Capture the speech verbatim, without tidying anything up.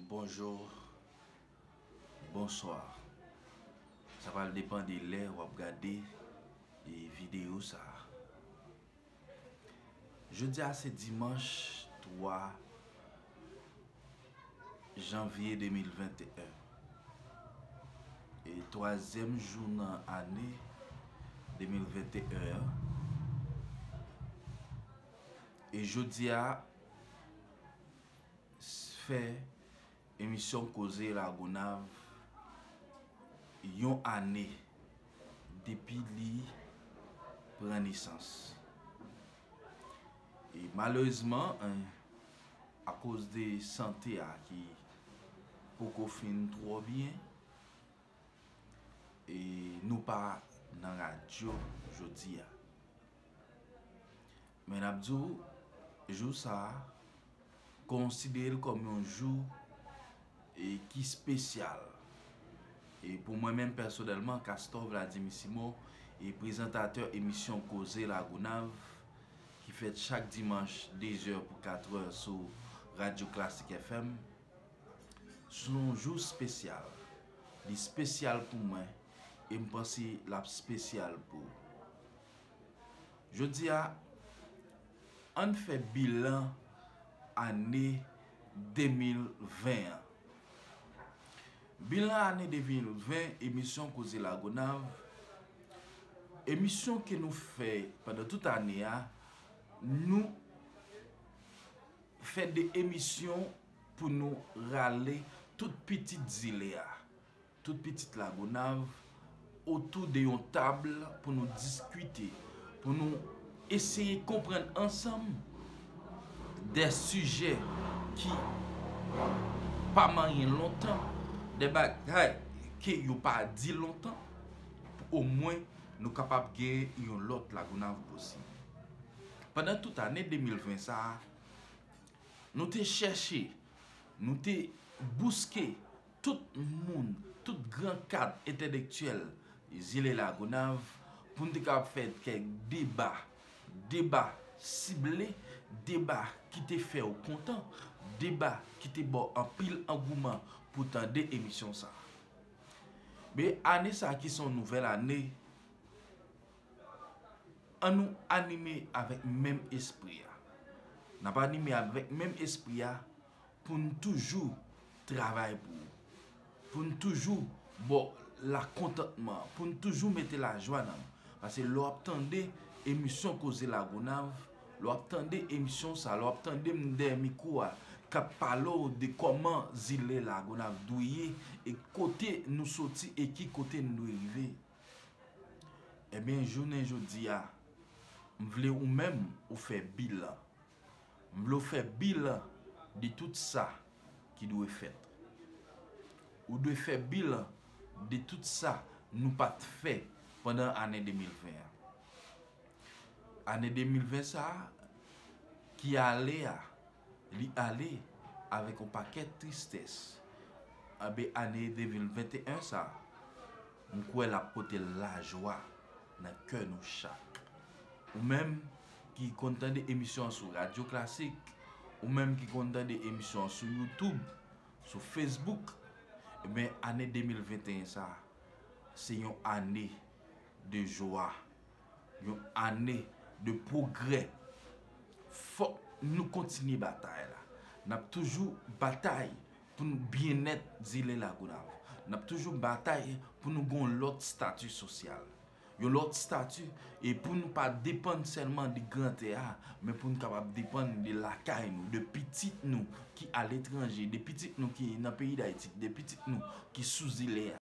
Bonjou, bonswa. Sa pral depann de lè w ap gade, e, videyo sa a. Jodi a se dimanch twa janvye de mil venteyen. E twazyèm jou nan ane de mil venteyen an. E jodi a, s-, fè emisyon Koze Lagonav yon ane depi li pran nesans. E malerezman, en, akoz de sante a ki poko fin twò byen, e nou pa nan radyo jodi a. Men n ap di w, jou sa a, konsidere l kòm yon jou, e, ki espesyal. E pou mwen menm pèsonèlman, Castor Vladimir Simon, e prezantatè emisyon Koze Lagonav, ki fèt chak dimanch de zè pou kat è sou Radyo Klasik F M, se yon jou espesyal. Li espesyal pou mwen, e m panse l ap espesyal pou ou. Jodi a, ann fè bilan ane de mil ven an. Bilan ane de mil ven, emisyon Koze Lagonav, emisyon ke nou fè pandan tout ane a, nou fè de emisyon pou nou rale tout pitit zile a, tout pitit Lagonav, otou de yon tab pou nou diskite, pou nou eseye konprann ansanm de sijè ki pa manyen lontan, de bagay ke yo pa di lontan, pou omwen nou kapab gen yon lòt Lagonav posib. Pandan tout ane de mil ven sa a, nou te chèche, nou te bouske tout moun, tout gran kad entèlektyèl zile Lagonav pou n te kapab fè kèk deba, deba sible, deba ki te fè w kontan, deba ki te ba w anpil angouman pou tande emisyon sa a. Men ane sa a ki se yon nouvèl ane, ann nou anime avèk menm espri a. N ap anime avèk menm espri a pou n toujou travay pou ou, pou n toujou ba w lakontantman, pou n toujou mete lajwa nan nou. Paske lè w ap tande emisyon Koze Lagonav, lè w ap tande emisyon sa, lè w ap tande m dèyè mikwo a k ap pale w de kòman zile Lagonav dwe ye, e kote nou soti e ki kote n dwe rive. Ebyen, jounen jodi a, m vle ou menm ou fè bilan. M vle w fè bilan de tout sa ki dwe fèt. Ou dwe fè bilan de tout sa nou pa t fè pandan ane de mil ven an. Ane de mil ven sa a ki ale a, li ale avèk yon pakèt tristès. Anben, ane de mil venteyen sa a, m kwè l ap pote lajwa nan kè nou chak. Ou menm ki konn tande emisyon an sou Radyo Klasik, ou menm ki konn tande emisyon an sou YouTube, sou Facebook, ebyen, ane de mil venteyen sa a, se yon ane de jwa, yon ane de pwogrè. Fòk nou kontinye batay la. N ap toujou batay pou nou byennèt zile Lagonav. N ap toujou batay pou nou gen yon lòt estati sosyal. Yon lòt estati, e pou nou pa depann sèlman de Grantè a, men pou nou kapab depann de lakay nou, de pitit nou ki aletranje, de pitit nou ki nan peyi Dayiti, de pitit nou ki sou zile a.